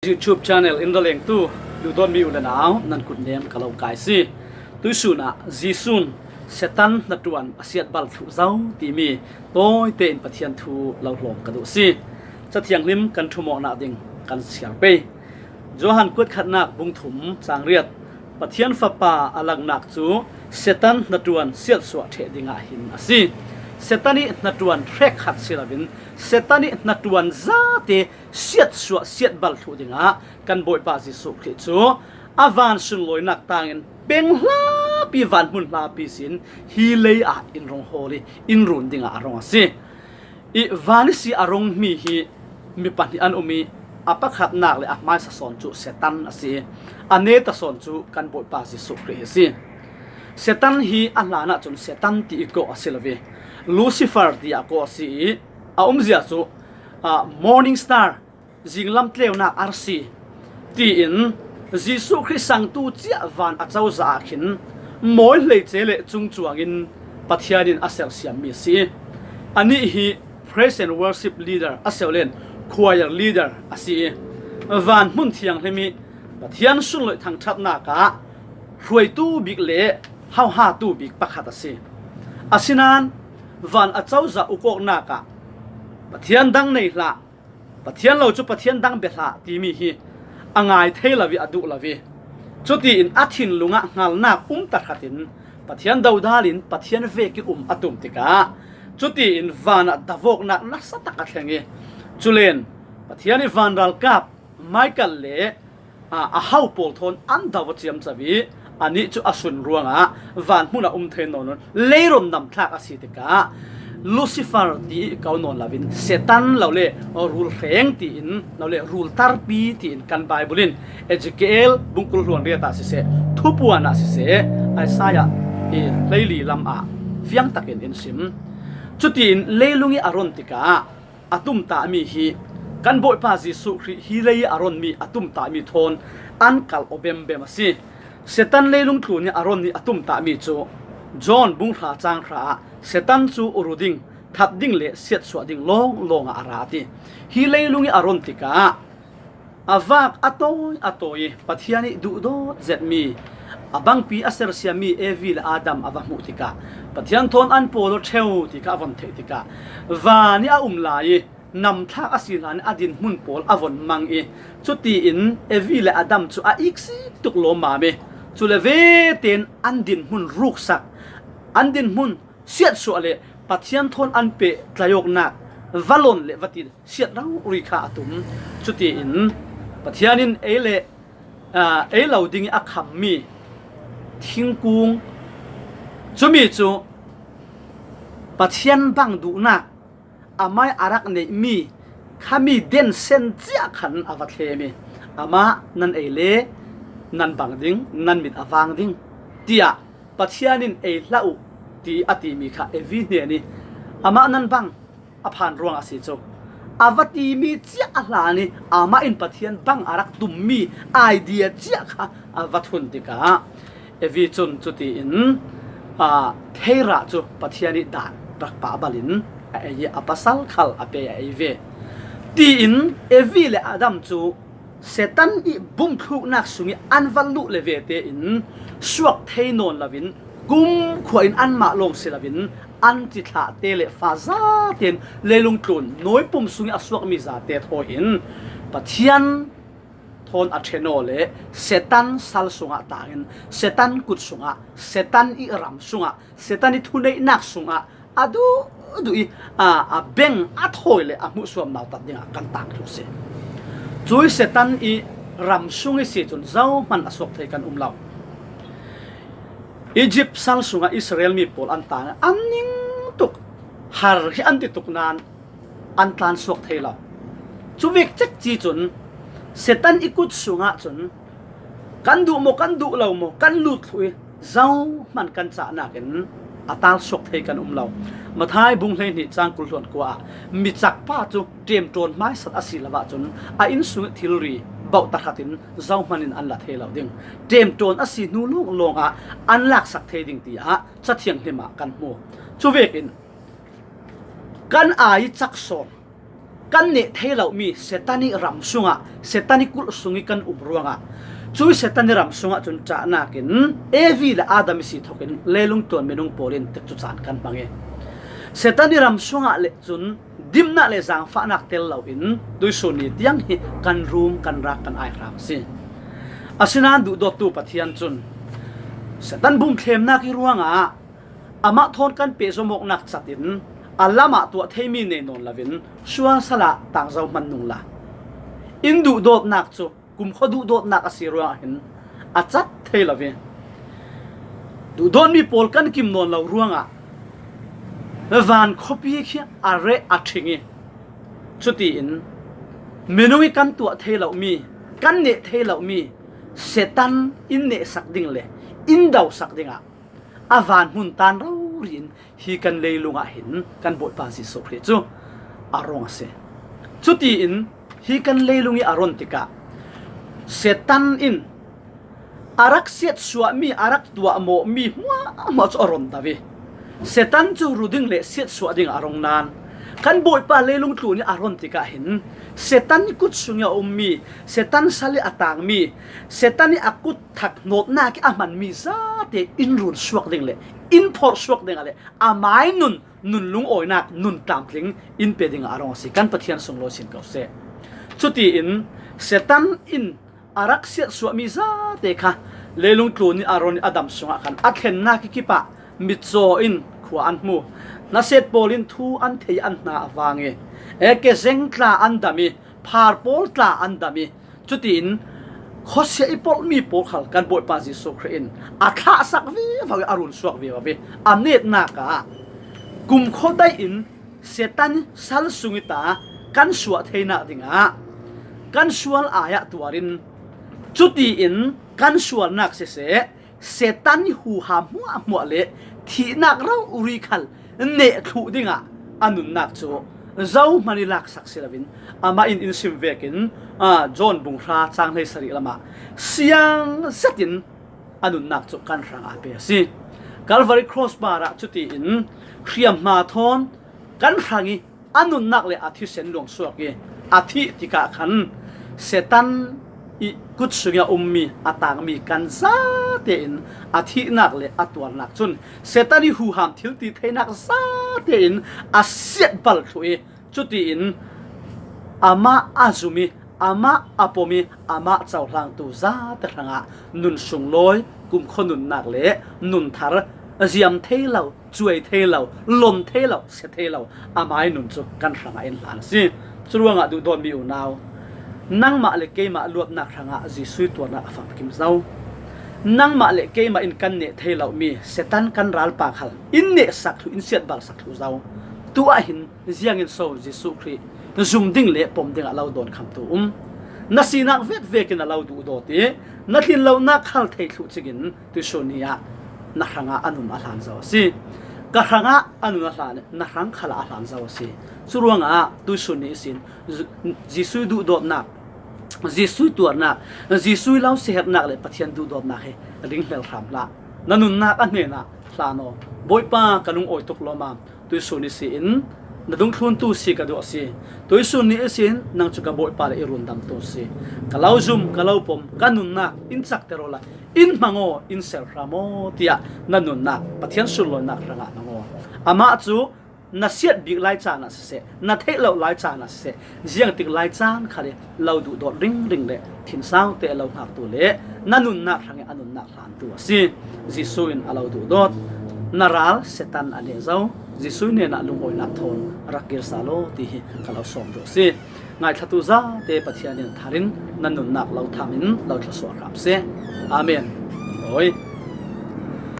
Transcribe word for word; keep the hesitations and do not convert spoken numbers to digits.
YouTube channel in ralengtu duhdawtmi u le nau nan kutnem ka lo kai si. Tuisunah Jesu'n Satan hnaṭuan a siatbal thluh zo timi tawite in Pathian thu lo hlawm ka duh si. Cathianghlim kan ṭhumawhnak ding kan siar pei. Johan kuat khatnak bung thum cang riat. Pathian Fapa a langnak cu Satan hnaṭuan siatsuah ṭheh dingah hin a si. Satan ih hnaṭuan hrekkhat si loin Satan ih hnaṭuan zate siatsuah siatbal thluh dingah kan Bawipa Jesuh Khrih cu a van sunlawinak tangin peng hlapi, vanhmun hlapi sin hi lei ah in rung hawl ih in run dingah a rung a si. Ih van ihsi a rungmi hi mi pahnih an um ih a pakhatnak le a hmaisa sawn cu Satan a si ih a neta sawn cu kan Bawipa Jesuh Khrih hi a si. Satan hi a hlanah cun Satan ti ih kawh a si lo ih Lucifer tiah kawh a si ih a umzia cu, ah, morning star, zinglam tleunak arsi tiin Jesuh Khrih sangtu ciah van a cozah ah khin mawi hleice le cungcuangin Pathian in a sersiammi a si. Anih hi praise and worship leader a si lo len choir leader a si ih vanhmun thianghlim ih Pathian sunlawih thangṭhatnak ah hruaitu bik le hauhatu bik pakhat a si. Asinain van a cozah ukawknak ah Pathian dang nei hlah, Pathian lo cu Pathian dang bia hlah timi hi a ngai thei lo ih a duh lo ih cutiin a thinlung ah hngalnak um tahratin Pathian dodal in Pathian vek ih um a tum tikah cutiin van ah davawknak nasa tak a thleng ih culen Pathian ih van ralkap Michael le, aa, a hau pawl thawn an do a ciamco ih anih cu a sun ruangah vanhmun a um thei nawn lo, leiron namthlak a si tikah Lucifer ti ih ko nawn loin Satan lo le rulhreng tiin lo le rultarpi tiin kan Baibal in Ezekiel bung kul hluan riat ah siseh, Thupuan ah siseh, Isaiah ih hleili lam ah fiangtakin in sim. Cutiin leilung ih a ron tikah a tumtahmi hi kan Bawipa Jesuh Khrih hi lei ih a ronmi a tumtahmi thawn an kalh aw bembem a si. Satan leilung tlun ih a ron ih a tumtahmi cu John bung hra cang hra ah Satan cu ru ding, that ding le siatsuah ding lawnglawng ah a ra a ti. Hi leilung ih a ron tikah a vak a tawi a tawi ih Pathian ih duhdawt zetmi a bangpi a sersiammi Evi le Adam a va hmuh tikah Pathian thawn an pawl aw ṭheu ti kha a von theih tikah van ih a um lai ih namthlak a si hlan ih a dinhmun pawl a von mang ih cutiin Evi le Adam cu a iksik tuk lawmmam ih cule vete in an dinhmun ruksak, an dinhmun siatsuah le Pathian thawn an peh tlaihawknak va lon le va ti siat rori kha a tum. Cutiin Pathian in ei le, aa, ei lo ding ih a khammi thingkung, cumi cu Pathian bang duhnak amah ih a rak neihmi khami densen ciah khan a va thlem ih amah nan ei le nan bang ding, nan mit a vang ding, tiah Pathian in ei hlah uh ti a timi kha Evi hnen ih amah nan bang a phan ruang a si cu a va timi ciah a hlan ih amah in Pathian bang a rak tummi idea ciah kha a va thun tikah Evi cun cutiin, aa, theirah cu Pathian ih dan rak pah balin a ei ih a pasal khal a pe a ei ve. Tiin Evi le Adam cu Satan ih bumthluknak sungih an va luh le vete in suak thei nawn loin kumkhua in anmah lawng si loin an cithlahte le fa zate in leilung tlun nawi pum sungih a suakmi zate thaw hin Pathian thawn a ṭhen aw le Satan sal sungah tangin Satan kut sungah, Satan ih ram sungah, Satan ih thuneihnak sungah a duhduh ih, aa, a beng a thawi le a hmuhsuam nautat dingah kan tang thluh si. Cui Satan ih ram sung ih si cun zohman a suak thei kan um lo. Egypt sal sungah Israel mi pawl an tang an ning tuk, har hi an ti tuk nain an tlan suak thei lo. Cu vek cekci cun Satan ih kut sungah cun kan duh maw, kan duh lo maw, kan lut thluh ih zohman kan cahnak in a tal suak thei kan um lo. Matthai bung hleihnih cang kul hluan kua ah mi cakpa cu ṭemṭawn hmaisat a si lo ahcun a innsung ih thilri bauh tahratin zohman in an la thei lo ding. Ṭemṭawn a si hnu lawnglawng ah an laksak thei ding tiah Cathianghlim ah kan hmu. Cu vekin kan ai ih cak sawn, kan neh thei lomi Satan ih ram sungah, Satan ih kulh sungih kan um ruangah, cui Satan ih ram sungah cun cahnakin Evi le Adam ih si thokin leilung tuan minung pawl in tikcu caan kan hmang ih, Satan ih ram sungah le cun dimnak le zaangfahnak tel loin tuisun ni tiang hi kan rum, kan rak, kan aihram a si. Asinain duhdawttu Pathian cun Satan bumthlemnak ih ruangah amah thawn kan pehzom awknak catin a lamah tuah theimi nei nawn loin sualsal ah tangzo hman nung la, in duhdawtnak cu kumkhua duhdawtnak a si ruangah hin a cat thei lo ih, duhdawtmi pawl kan kim nawn lo ruangah van khuapi khi a reh a ṭhing ih, cutiin minung ih kan tuah thei lomi, kan neh thei lomi Satan in nehsak ding le in dosak dingah a van hmun tan rori in hi kan leilung ah hin kan Bawipa Jesuh Khrih cu a rung a si. Cutiin hi kan leilung ih a run tikah Satan in a rak siatsuahmi, a rak tuahmawhmi hmuahhmuah cu a run do ih, Satan cu ru ding le siatsuah ding a rung nain kan Bawipa leilung tlun ih a run tikah hin Satan kut sungih a ummi, Satan sal ih a tangmi, Satan ih a kut thak hnawtnak ih a hmanmi zate in run suak ding le in phorh suak ding ah le amai nun, nun lungawinak, nun tlamtling in pe dingah a rung a si. Kan Pathian sunglawi sin ko seh. Cutiin Satan in a rak siatsuahmi zate kha leilung tlun ih a run ih a dam sungah khan a thlennak ih kipah mitcaw in khua an hmu. Hnaset pawl in thu an thei an hna a vang ih, e, kezeng tla an dam ih, phar pawl tla an dam ih, cutiin khuasia ih polhmi pawl khal kan Bawipa Jesuh Khrih in a thlahsak vivo ih a run suak vivo ih a netnak ah kumkhua daih in Satan sal sung ih ta kan suah theinak dingah kan sual ai ah tuar in, cutiin kan sualnak siseh, Satan ih huham hmuahhmuah le thihnak rori khal neh thluh dingah a nunnak cu zohman ih laksak si loin, amah in in sim vekin, aa, John bung hra cang hleisarih lamah siang zetin a nunnak cu kan hrangah a pe a si. Calvary Cross par ah cutiin hriamhma thawn kan hrang ih a nunnak le a thisen luang suak ih a thih tikah khan Satan ih kut sungih a ummi, a tangmi kan zate in a thihnak le a tuarnak cun Satan ih huham thilti theinak zate in a siatbal thluh ih, cutiin amah a zum ih, amah a pom ih, amah cohlangtu zate hrangah nun sunglawi, kumkhua nunnak le nun thar, ziam thei lo, cuai thei lo, lon thei lo, sia thei lo, amai nun cu kan hrangah in hlan a si. Curuangah duhdawtmi unau, nangmah le keimah luatnak hrangah Jesuh ih tuarnak a famkim zo. Nangmah le keimah in kan neh thei lomi Satan kan ralpa khal in nehsak thluh, in siatbalsak thluh zo. Tu ah hin ziangin so Jesuh Khrih zum ding le pom dingah lo dawnkhamtu um? Na sinak vetvekin a lo duhdawt ih na tlinlonak khal thei thluh cingin tuisun ni ah na hrangah a nun a hlan zo a si. Ka hrangah a nun a hlan, na hrang khalah a hlan zo a si. Curuangah tuisun ni ihsin Jesuh duhdawtnak, Jesuh tuarnak, Jesuh lo siaherhnak le Pathian duhdawtnak hi ringhmel hram hlah. Na nunnak a hnenah hlan aw. Bawipa, ka lungawi tuk lawmam, tuisun ihsin na dungthluntu si ka duh a si. Tuisun ni ihsin nang cu ka Bawipa le i rundamtu si. Ka lo zum, ka lo pom, ka nunnak in cakter aw la, in hmang aw, in ser hram aw, tiah na nunnak Pathian sunlawinak hrangah hmang aw. Amah cu na siat bik lai caan ah siseh, na theih loh lai caan ah siseh, ziangtik lai caan khal ih lo duhdawt ringring le thinsau te lo hngaktu le na nunnak hrangih a nunnak hlantu a si. Jesuh in a lo duhdawt. Na ral Satan a neh zo. Jesuh hnenah lungawinak thawn rak kir sal aw ti hi ka lo sawm duh a si. Ngaithlatu zate Pathian in thar in na nunnak lo tham in lo thlawsuah hram seh. Amen. Awi.